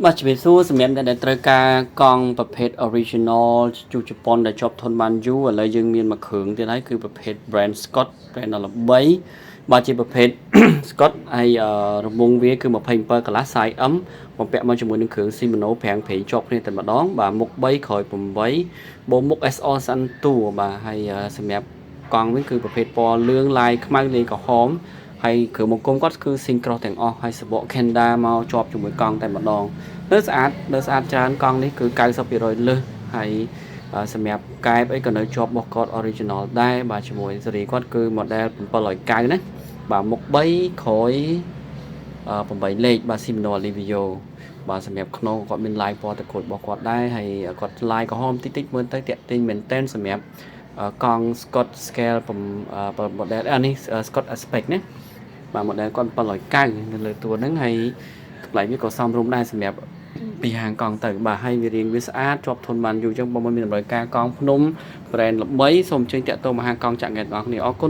បាទជំរាបសួរសម្រាប់អ្នកដែលត្រូវការកង់ប្រភេទ original ជជប៉ុនដែលជាប់ធន់បានយូរឥឡូវយើងមានមួយគ្រឿងទៀតហើយគឺប្រភេទ brand Scott brand ដ៏ល្បីបាទជាប្រភេទ Scott ហើយរង្វង់វាគឺ27កន្លះ size M បំពាក់មកជាមួយនឹងគ្រឿង Shimano ប្រាំងប្រេងជាប់គ្នាតែម្ដងបាទមុខ3ក្រោយ8បូមមុខ SR Suntour បាទហើយសម្រាប់កង់វិញគឺប្រភេទពណ៌លឿងឡាយខ្មៅលាយក្រហមហើយគ្រឿងបង្គុំគាត់គឺ Syncross ទាំងអស់ហើយសបក Kenda មកជាប់ជាមួយកង់តែម្ដងនៅស្អាតនៅស្អាតច្រើនកង់នេះគឺ90%លើសហើយសម្រាប់កែបអីក៏នៅជាប់របស់គាត់ original ដែរបាទជាមួយស៊េរីគាត់គឺ model 790ណាបាទមុខ3ក្រោយ8លេខបាទ Shimano Alivio បាទសម្រាប់ខ្នងគាត់មានឡាយពណ៌តក្រូចរបស់គាត់ដែរហើយគាត់ឡាយក្រហមតិចតិចមើលទៅតាក់ទាញមែនតែនសម្រាប់កង់ Scott Scale model អានេះ Scott Aspect ណាបាទ model គាត់790នៅលើតួហ្នឹងហើយតម្លៃវាក៏សមរម្យដែរសម្រាប់ពីហាងកង់ទៅបាទហើយវារាងវាស្អាតជាប់ធន់បានយូរអញ្ចឹងបងប្អូនមានតម្រូវការកង់ភ្នំ brand ល្បីសូមអញ្ជើញតាក់ទងមកហាងកង់ចាក់ង៉ែទាំងអស់គ្នាអរគុណ។